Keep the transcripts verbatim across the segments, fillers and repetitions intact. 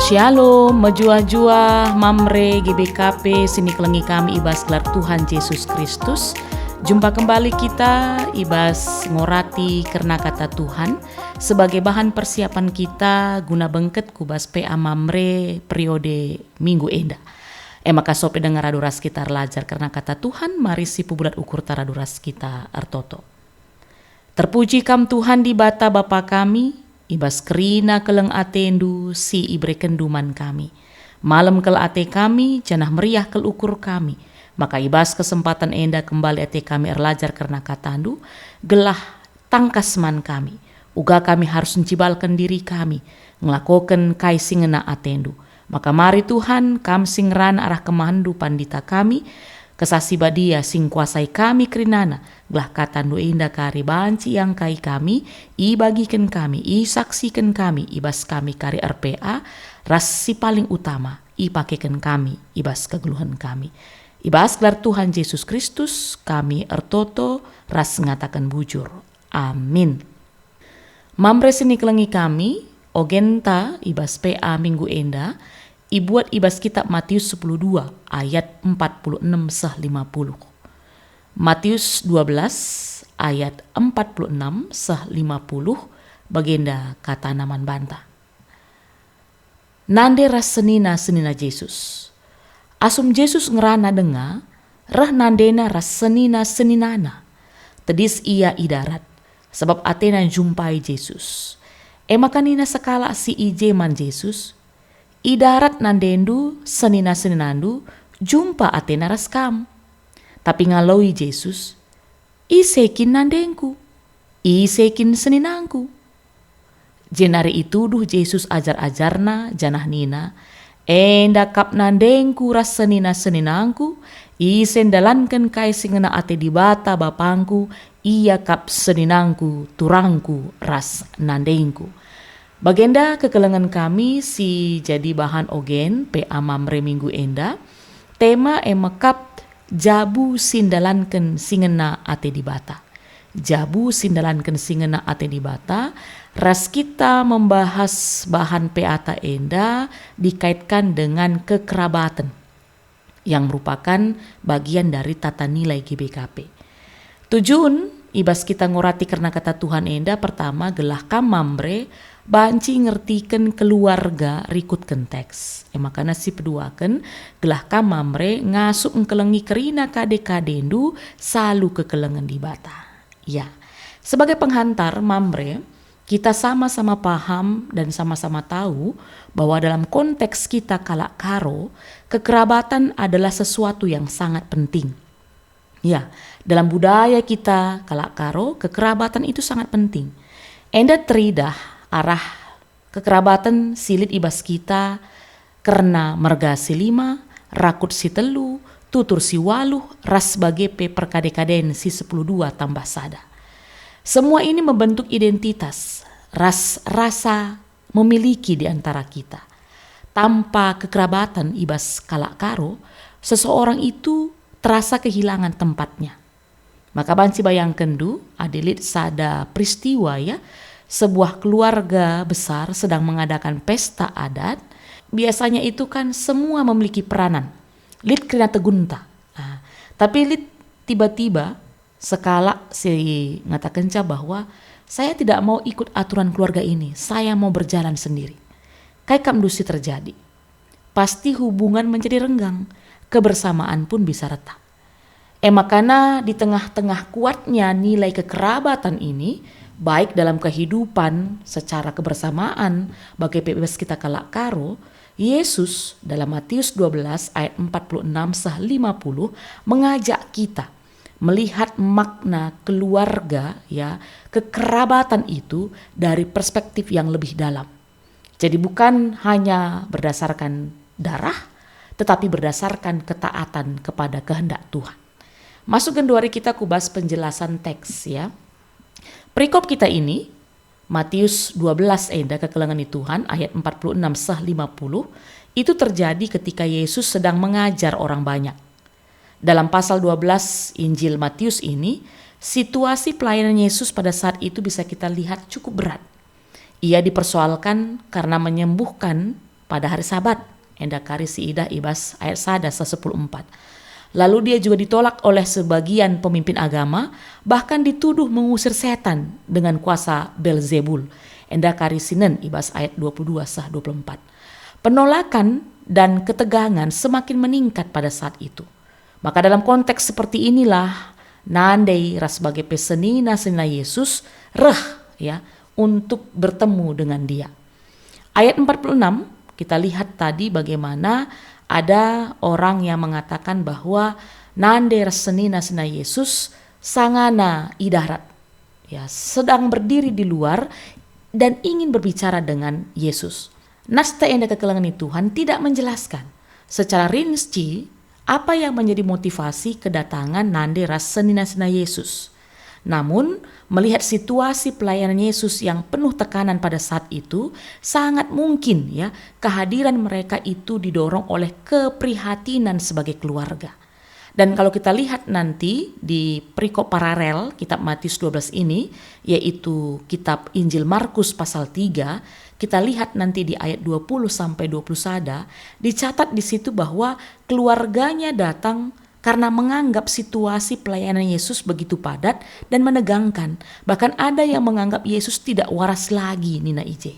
Shalom, mejuah-juah Mamre G B K P si nikelengi kami i bas gelar Tuhan Jesus Kristus. Jumpa kembali kita i bas ngorati kerna kata Tuhan sebagai bahan persiapan kita guna bengket ku bas P A Mamre periode minggu enda. E maka sope denga radu ras kita erlajar kerna kata Tuhan, mari sipebulat ukurta radu ras kita ertoto. Terpuji Kam Tuhan Dibata Bapa kami, i bas kerina keleng ateNdu si iberekenNdu man kami. Malem kal ate kami, janah meriah kal ukur kami, maka i bas kesempaten enda kembali ate kami erlajar kerna kataNdu, gelah tangkas man kami, uga kami arus ncibalken diri kami, ngelakoken kai si ngena ateNdu. Maka mari Tuhan, Kam si ngerana arah kemahenNdu pandita kami, Kesah Si Badia si ngkuasai kami kerinana, gelah kataNdu enda kari banci iangkai kami, ibagiken kami, isaksiken kami, i bas kami kari er-P A, ras si paling utama, ipakeken kami i bas kegeluhen kami. I bas gelar Tuhan Jesus Kristus kami ertoto ras ngataken bujur. Amin. Mamre si nikelengi kami, ogenta i bas P A minggu enda, ibuat i bas kitab Matius sepuluh dua ayat empat puluh enam seh lima puluh. Matius dua belas ayat empat puluh enam seh lima puluh, bagenda katana man banta. Nande ras senina-senina Jesus. Asum Jesus ngerana denga, reh nandena ras senina-seninana. Tedis ia i darat, sabap atena njumpai Jesus. E maka nina sekalak si i je man Jesus, "I darat nandendu, senina-seninandu, jumpa atena ras Kam." Tapi ngaloi Jesus, "Ise kin nandengku? Ise kin seninangku?" Jenari ituduh Jesus ajar-ajarNa janah nina, "Enda kap nandengku ras senina-seninangku, ise ndalanken kai si ngena ate Dibata BapangKu, ia kap seninangku, turangku, ras nandengku." Bagenda kekelengen kami si jadi bahan ogen P A Mamre minggu enda, tema e mekap jabu si ndalanken si ngena ate Dibata. Jabu si ndalanken si ngena ate Dibata, ras kita membahas bahan P A ta enda dikaitkan dengan kekerabaten yang merupakan bagian dari tata nilai G B K P. Tujun i bas kita ngorati kerna kata Tuhan enda, pertama, gelah kam Mamre banci ngertiken keluarga rikutken teks. E makana si peduaken, gelah kam Mamre ngasup engkelengi kerina kade-kadendu salu kekelengen Dibata. Ya, sebagai penghantar, Mamre, kita sama-sama paham dan sama-sama tahu bahwa dalam konteks kita kalak Karo, kekerabatan adalah sesuatu yang sangat penting. Ya, dalam budaya kita kalak Karo, kekerabatan itu sangat penting. Enda teridah arah kekerabatan si lit i bas kita kerna merga si lima, rakut si telu, tutur si waluh, ras bage pe perkade-kaden si sepuluh dua tambah sada. Semua ini membentuk identitas ras rasa memiliki di antara kita. Tanpa kekerabatan i bas kalak Karo, seseorang itu terasa kehilangan tempatnya. Maka banci bayangkenndu, adi lit sada peristiwa, ya, sebuah keluarga besar sedang mengadakan pesta adat, biasanya itu kan semua memiliki peranan. Lit kerina tegunta. Nah, tapi lit tiba-tiba sekalak si ngatakenca bahwa, "Saya tidak mau ikut aturan keluarga ini, saya mau berjalan sendiri." Kai kap ndu si terjadi? Pasti hubungan menjadi renggang, kebersamaan pun bisa retak. E makana di tengah-tengah kuatnya nilai kekerabatan ini, baik dalam kehidupan secara kebersamaan, bage pe i bas kita kalak Karo, Yesus dalam Matius dua belas ayat empat puluh enam seh lima puluh mengajak kita melihat makna keluarga, ya, kekerabatan itu dari perspektif yang lebih dalam. Jadi bukan hanya berdasarkan darah, tetapi berdasarkan ketaatan kepada kehendak Tuhan. Masuk genduari kita ku bas penjelasan teks, ya. Perikop kita ini, Matius dua belas enda kekelengen ni Tuhan ayat empat puluh enam seh lima puluh, itu terjadi ketika Yesus sedang mengajar orang banyak. Dalam pasal dua belas Injil Matius ini, situasi pelayanan Yesus pada saat itu bisa kita lihat cukup berat. Ia dipersoalkan karena menyembuhkan pada hari Sabat, enda kari siidah i bas ayat sada seh sepuluh empat. Lalu dia juga ditolak oleh sebagian pemimpin agama, bahkan dituduh mengusir setan dengan kuasa Belzebul, enda kari sinen i bas ayat dua puluh dua seh dua puluh empat. Penolakan dan ketegangan semakin meningkat pada saat itu. Maka dalam konteks seperti inilah nande ras bage pe senina-senina Yesus reh, ya, untuk bertemu dengan Dia. Ayat empat puluh enam, kita lihat tadi bagaimana ada orang yang mengatakan bahwa nande ras senina-senina Yesus sangana i darat, ya, sedang berdiri di luar dan ingin berbicara dengan Yesus. Nasta enda kekelengen Tuhan tidak menjelaskan secara rinci apa yang menjadi motivasi kedatangan nande ras senina-senina Yesus. Namun, melihat situasi pelayanan Yesus yang penuh tekanan pada saat itu, sangat mungkin, ya, kehadiran mereka itu didorong oleh keprihatinan sebagai keluarga. Dan kalau kita lihat nanti di perikop paralel kitab Matius dua belas ini, yaitu kitab Injil Markus pasal tiga, kita lihat nanti di ayat dua puluh sampai dua puluh sada, dicatat di situ bahwa keluarganya datang karena menganggap situasi pelayanan Yesus begitu padat dan menegangkan. Bahkan ada yang menganggap Yesus tidak waras lagi, nina i je.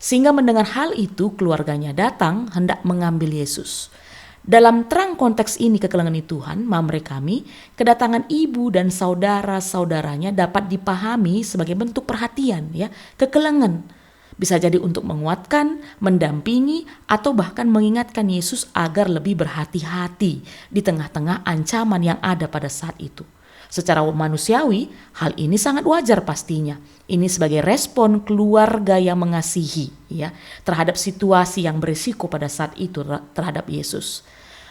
Sehingga mendengar hal itu, keluarganya datang hendak mengambil Yesus. Dalam terang konteks ini kekelengen Tuhan, mamre kami, kedatangan ibu dan saudara-saudaranya dapat dipahami sebagai bentuk perhatian, ya, kekelengen. Bisa jadi untuk menguatkan, mendampingi, atau bahkan mengingatkan Yesus agar lebih berhati-hati di tengah-tengah ancaman yang ada pada saat itu. Secara manusiawi, hal ini sangat wajar pastinya. Ini sebagai respon keluarga yang mengasihi, ya, terhadap situasi yang berisiko pada saat itu ter-, terhadap Yesus.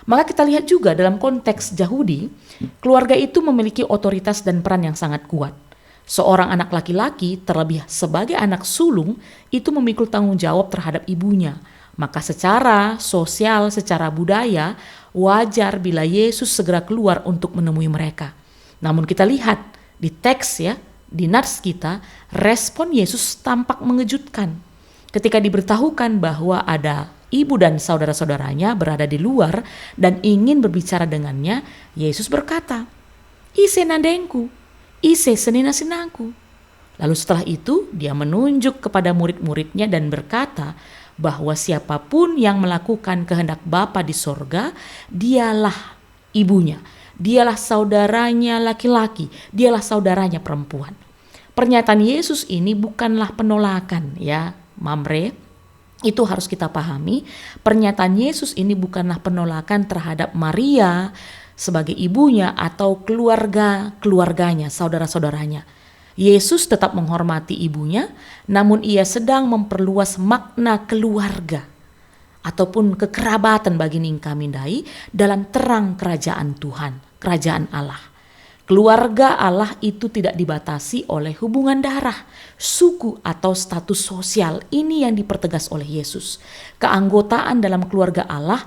Maka kita lihat juga dalam konteks Jahudi, keluarga itu memiliki otoritas dan peran yang sangat kuat. Seorang anak laki-laki, terlebih sebagai anak sulung, itu memikul tanggung jawab terhadap ibunya. Maka secara sosial, secara budaya, wajar bila Yesus segera keluar untuk menemui mereka. Namun kita lihat di teks, ya, di nats kita, respon Yesus tampak mengejutkan. Ketika diberitahukan bahwa ada ibu dan saudara-saudaranya berada di luar dan ingin berbicara dengannya, Yesus berkata, "Ise nandengku? Ise senina-seninaku?" Lalu setelah itu, Dia menunjuk kepada murid-muridnya dan berkata bahwa siapapun yang melakukan kehendak Bapa di sorga, dialah ibunya, dialah saudaranya laki-laki, dialah saudaranya perempuan. Pernyataan Yesus ini bukanlah penolakan, ya, mamre. Itu harus kita pahami. Pernyataan Yesus ini bukanlah penolakan terhadap Maria sebagai ibunya atau keluarga-keluarganya, saudara-saudaranya. Yesus tetap menghormati ibunya, namun Ia sedang memperluas makna keluarga ataupun kekerabaten bagi nina kami ndai dalam terang kerajaan Tuhan, kerajaan Allah. Keluarga Allah itu tidak dibatasi oleh hubungan darah, suku, atau status sosial. Ini yang dipertegas oleh Yesus. Keanggotaan dalam keluarga Allah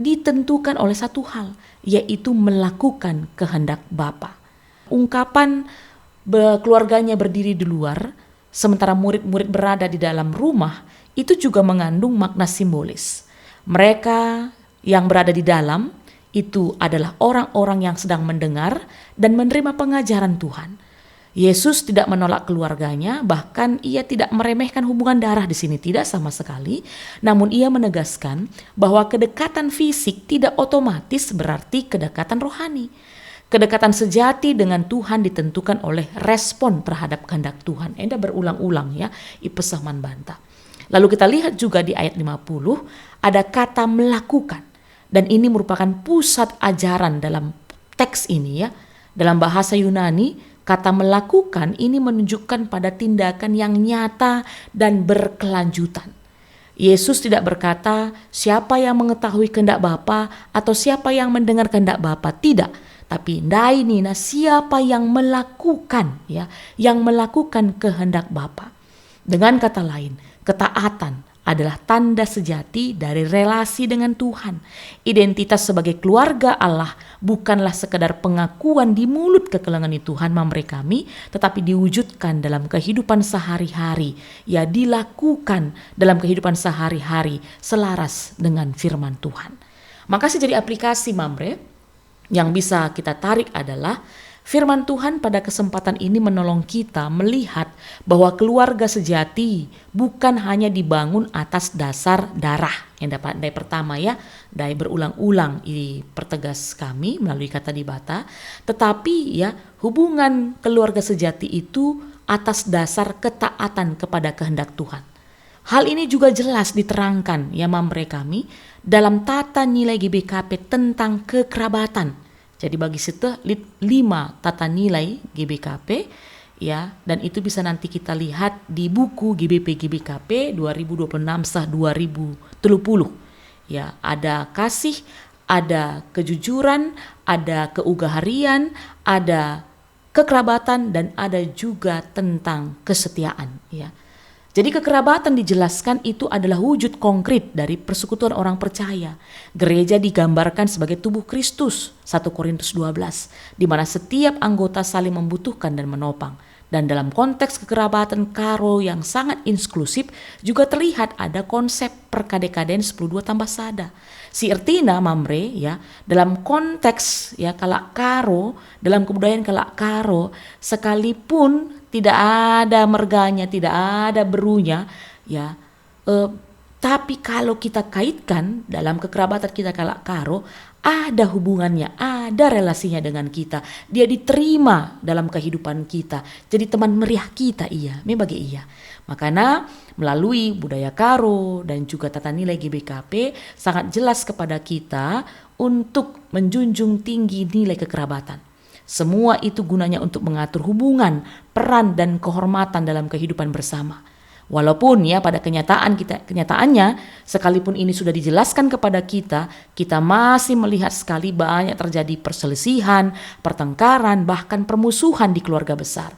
ditentukan oleh satu hal, yaitu melakukan kehendak Bapa. Ungkapan be-, keluarganya berdiri di luar, sementara murid-murid berada di dalam rumah, itu juga mengandung makna simbolis. Mereka yang berada di dalam itu adalah orang-orang yang sedang mendengar dan menerima pengajaran Tuhan. Yesus tidak menolak keluarganya, bahkan Ia tidak meremehkan hubungan darah di sini, tidak sama sekali. Namun Ia menegaskan bahwa kedekatan fisik tidak otomatis berarti kedekatan rohani. Kedekatan sejati dengan Tuhan ditentukan oleh respon terhadap kehendak Tuhan. Enda berulang-ulang, ya, ipeseh man banta. Lalu kita lihat juga di ayat lima puluh, ada kata melakukan. Dan ini merupakan pusat ajaran dalam teks ini, ya. Dalam bahasa Yunani, kata melakukan ini menunjukkan pada tindakan yang nyata dan berkelanjutan. Yesus tidak berkata, "Siapa yang mengetahui kehendak Bapa," atau "Siapa yang mendengar kehendak Bapa." Tidak. Tapi ndai nina, "Siapa yang melakukan," ya, yang melakukan kehendak Bapa. Dengan kata lain, ketaatan adalah tanda sejati dari relasi dengan Tuhan. Identitas sebagai keluarga Allah bukanlah sekedar pengakuan di mulut kekelengen Tuhan mamre kami, tetapi diwujudkan dalam kehidupan sehari-hari. Ya, dilakukan dalam kehidupan sehari-hari selaras dengan firman Tuhan. Maka si jadi aplikasi mamre, yang bisa kita tarik adalah firman Tuhan pada kesempatan ini menolong kita melihat bahwa keluarga sejati bukan hanya dibangun atas dasar darah. Yang dapat ndai pertama ya, ndai berulang-ulang dipertegas kami melalui kata Dibata, tetapi ya, hubungan keluarga sejati itu atas dasar ketaatan kepada kehendak Tuhan. Hal ini juga jelas diterangkan ya mamre kami dalam tata nilai G B K P tentang kekerabatan. Jadi bagi seteh lit lima tata nilai G B K P ya, dan itu bisa nanti kita lihat di buku G B P G B K P dua ribu dua puluh enam sah dua ribu tiga puluh. Ya, ada kasih, ada kejujuran, ada keugaharian, ada kekerabatan, dan ada juga tentang kesetiaan, ya. Jadi kekerabatan dijelaskan itu adalah wujud konkret dari persekutuan orang percaya. Gereja digambarkan sebagai tubuh Kristus, satu Korintus dua belas, di mana setiap anggota saling membutuhkan dan menopang. Dan dalam konteks kekerabatan karo yang sangat inklusif juga terlihat ada konsep perkade-kaden sepuluh dua tambah sada. Si ertina mamre ya, dalam konteks ya kalak karo, dalam kebudayaan kalak karo, sekalipun tidak ada merganya, tidak ada berunya, ya, eh, tapi kalau kita kaitkan dalam kekerabatan kita kalak karo, ada hubungannya, ada relasinya dengan kita. Dia diterima dalam kehidupan kita, jadi teman meriah kita ia, me bage ia. Makana melalui budaya karo dan juga tata nilai G B K P sangat jelas kepada kita untuk menjunjung tinggi nilai kekerabatan. Semua itu gunanya untuk mengatur hubungan, peran, dan kehormatan dalam kehidupan bersama. Walaupun ya pada kenyataan kita, kenyataannya, sekalipun ini sudah dijelaskan kepada kita, kita masih melihat sekali banyak terjadi perselisihan, pertengkaran, bahkan permusuhan di keluarga besar.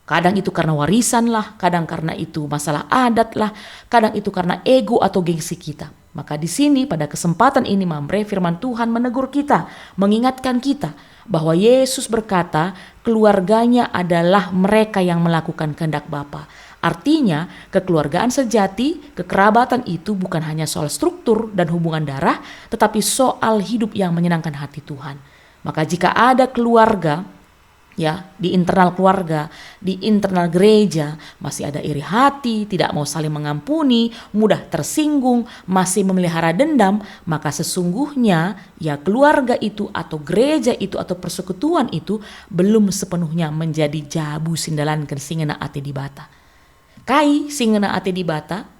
Kadang itu karena warisan lah, kadang karena itu masalah adat lah, kadang itu karena ego atau gengsi kita. Maka di sini pada kesempatan ini mamre firman Tuhan menegur kita, mengingatkan kita bahwa Yesus berkata, keluarganya adalah mereka yang melakukan kehendak Bapa. Artinya, kekeluargaan sejati, kekerabatan itu bukan hanya soal struktur dan hubungan darah, tetapi soal hidup yang menyenangkan hati Tuhan. Maka jika ada keluarga, ya, di internal keluarga, di internal gereja, masih ada iri hati, tidak mau saling mengampuni, mudah tersinggung, masih memelihara dendam, maka sesungguhnya, ya, keluarga itu atau gereja itu atau persekutuan itu belum sepenuhnya menjadi jabu si ndalanken si ngena ate Dibata. Kai si ngena ate Dibata?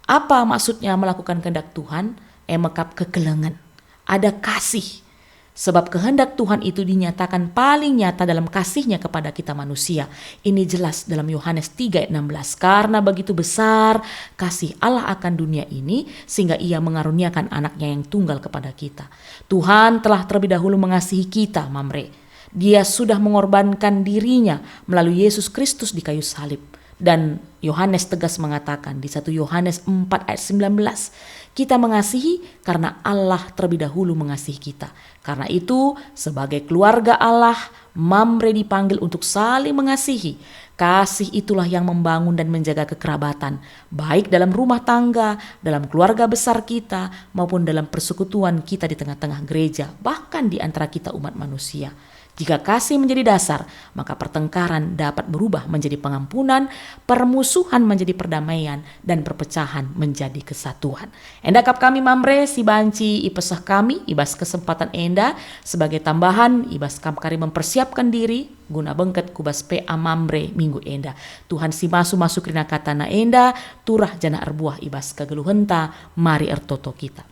Apa maksudnya melakukan kehendak Tuhan? E mekap kekelengen. Ada kasih. Sebab kehendak Tuhan itu dinyatakan paling nyata dalam kasih-Nya kepada kita manusia. Ini jelas dalam Yohanes tiga ayat enam belas, "Karena begitu besar kasih Allah akan dunia ini, sehingga Ia mengaruniakan Anak-Nya yang tunggal kepada kita." Tuhan telah terlebih dahulu mengasihi kita, mamre. Dia sudah mengorbankan diri-Nya melalui Yesus Kristus di kayu salib. Dan Yohanes tegas mengatakan di satu Yohanes empat ayat sembilan belas, "Kita mengasihi karena Allah terlebih dahulu mengasihi kita." Karena itu, sebagai keluarga Allah, mamre dipanggil untuk saling mengasihi. Kasih itulah yang membangun dan menjaga kekerabatan, baik dalam rumah tangga, dalam keluarga besar kita, maupun dalam persekutuan kita di tengah-tengah gereja, bahkan di antara kita umat manusia. Jika kasih menjadi dasar, maka pertengkaran dapat berubah menjadi pengampunan, permusuhan menjadi perdamaian, dan perpecahan menjadi kesatuan. Enda kap kami mamre si banci ipeseh kami i bas kesempatan enda sebagai tambahan i bas kam kari mempersiapkan diri guna bengket ku bas P A mamre minggu enda. Tuhan si masu-masu kerina katana enda turah janah erbuah i bas kegeluhenta, mari ertoto kita.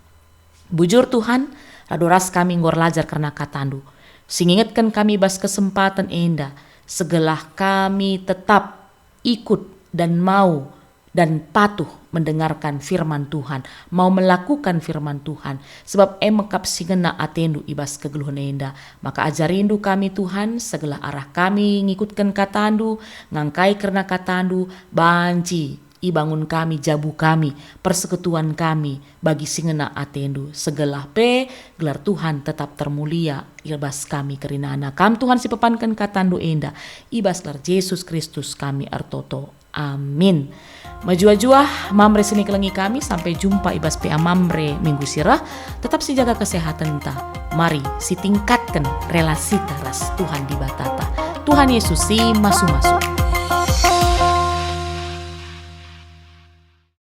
Bujur Tuhan, radu ras kami enggo erlajar kerna katandu. Si ngingetken kami bas kesempaten enda, segelah kami tetap ikut dan mau dan patuh mendengarkan firman Tuhan, mau melakukan firman Tuhan, sebab e mekap si ngena atendu i bas kegeluhen enda. Maka ajarindu kami Tuhan, segelah arah kami ngikutken katandu, ngangkai kerna katandu, banci ibangun kami, jabu kami, persekutuan kami bagi si ngena atendu. Segelah pe gelar Tuhan tetap termulia i bas kami kerinana. Kam Tuhan si pepanken katandu enda, i bas gelar Jesus Kristus kami ertoto. Amin. Mejuah-juah Mamre si nikelengi kami, sampai jumpa i bas P A Mamre minggu si reh. Tetap sijaga kesehatenta. Mari sitingkatken relasita ras Tuhan Dibatata. Tuhan Yesus si masu-masu.